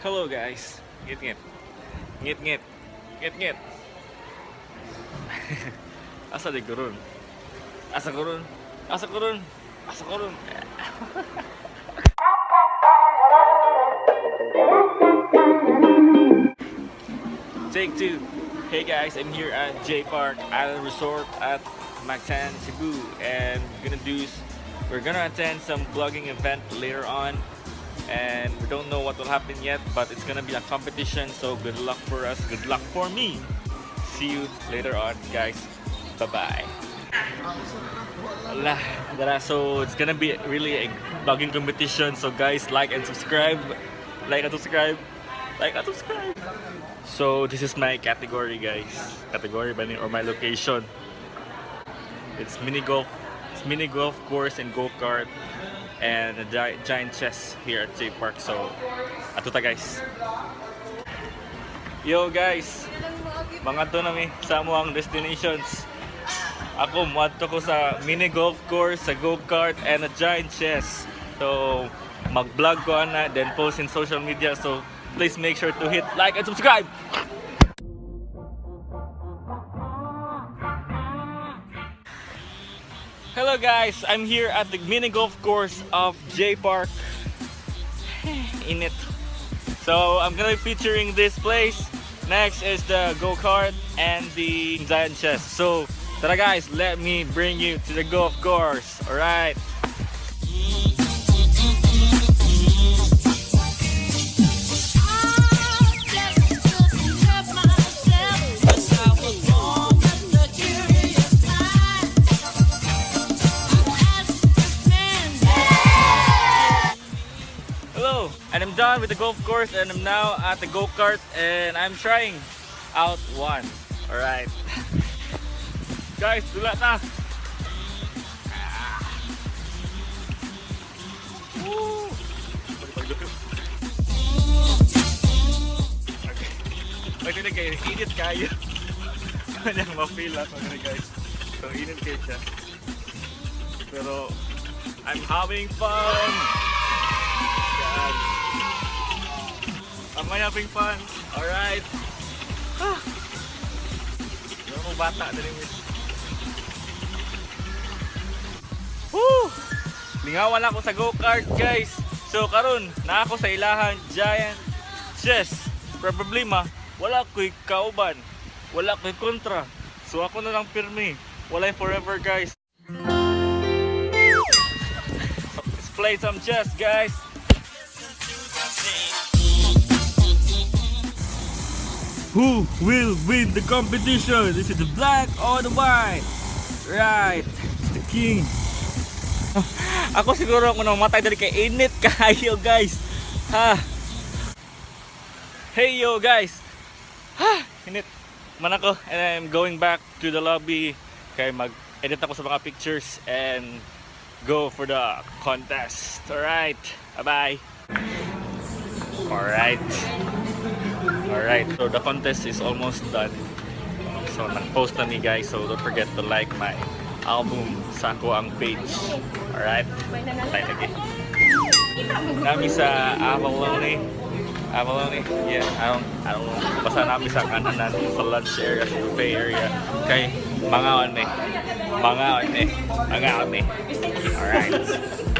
Hello, guys. Ngit ngit. Ngit ngit. Ngit ngit. Asa di ko ron? Asa ko ron? Asa ko ron? Asa ko ron? Take two. Hey guys, I'm here at J Park Island Resort at Mactan, Cebu, and we're gonna attend some vlogging event later on, and we don't know what will happen yet, but it's gonna be a competition. So good luck for us. Good luck for me. See you later on, guys. Bye bye. Wala, dara. So it's gonna be really a vlogging competition. So guys, like and subscribe. Like and subscribe. Like and subscribe. So this is my category, guys. Category ba ni or my location. It's mini golf. It's mini golf course and go-kart and a giant chess here at J Park. So ato ta, guys. Yo guys, mga to nami sa among destinations. Ako, muadto ko sa mini golf course, sa go-kart, and a giant chess. So, mag-vlog ko ana, then post in social media. So, please make sure to hit like and subscribe! Hello guys, I'm here at the mini golf course of J Park. In it. So I'm gonna be featuring this place. Next is the go-kart and the giant chess. So tara guys, let me bring you to the golf course. Alright. Just couldn't help myself. 'Cause I was born with a curious mind. I asked a friend. Hello, and I'm done with the golf course and I'm now at the go-kart and I'm trying out one. Alright. Guys, dula na. Ah. Woo! Okay. Pwede na kayo, init kayo. Kanyang ma-feel ako na, guys. So init kayo siya. Pero I'm having fun! God. Am I having fun? Alright. Ah. Ano mo bata dali miss. Woo! Lingawan ako sa go-kart, guys. So karon na ako sa ilahan giant chess. Pero problema, wala ko'y kauban. Wala ko'y kontra. So ako na lang pirmi. Walay forever, guys. Let's play some chess, guys. Who will win the competition? Is it the black or the white? Right, it's the king. Ako siguro kung namatay dali kay init kayo, guys. Ha. Hey yo guys. Ha, init. Man ako and I'm going back to the lobby kay mag-edit ako sa mga pictures and go for the contest. Alright. Bye-bye. Alright. Alright, so the contest is almost done. So nag-post na mi, guys, so don't forget to like my album sa akoang page. Alright? Patay lagi. Nami sa Abalone. Abalone? Yeah, I don't know. Basta nami sa kananan sa lunch area, sa buffet area. Kay mangaon mi. Mangaon mi. Mangaon mi. Alright.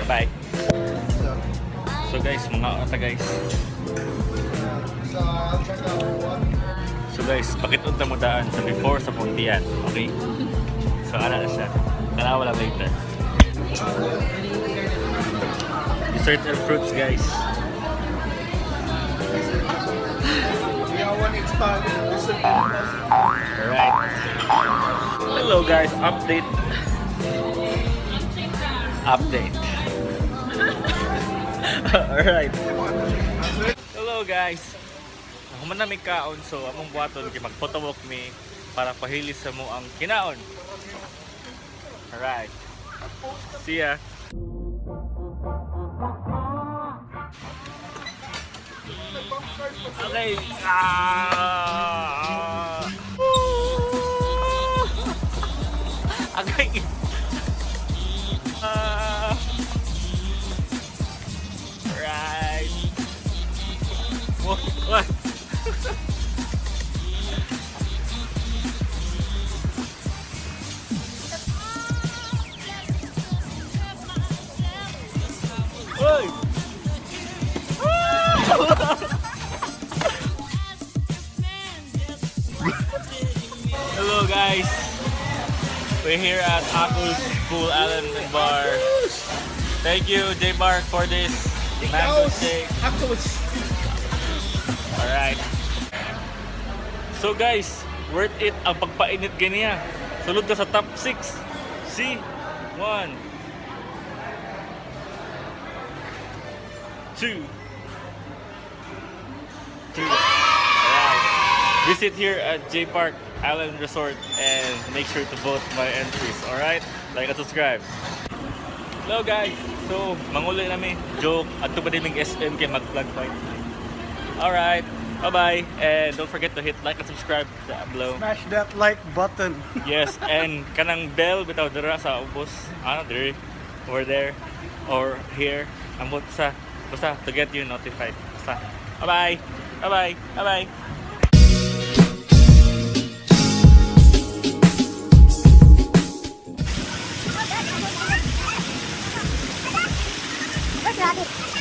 Bye. So guys, mga ta, guys. So guys, pakit-on ta mo daan sa before sa Pontian. Okay? So ana na siya. Tanawa lang later. Dessert and fruits, guys. Alright. Hello guys, update. Update. Alright. Hello guys. Human na mi kaon, so among buhaton kay mag photo walk mi para pahilis sa mo ang kinaon. Alright. See ya. Okay. Ah! Agay. Ah. Right. Whoa. We're here at Aku's Pool Island and Bar. Thank you, J Mark, for this mango shake. Akos. Alright. So guys, worth it ang pagpainit ganiya. Sulod ka sa top 6. See? 1, 2, 3. Alright. Visit here at J Park Island Resort and make sure to vote my entries. Alright? Like and subscribe. Hello guys! So, manguli na mi. Joke. Adto pa din SM kay mag-vlog fight. Alright. Bye-bye. And don't forget to hit like and subscribe down below. Smash that like button. Yes, and kanang bell bitaw dira sa ubos. Ano dire? Over there or here. Ambot sa basta to get you notified. Basta. Bye-bye. Bye-bye. Bye-bye. Where's Robbie?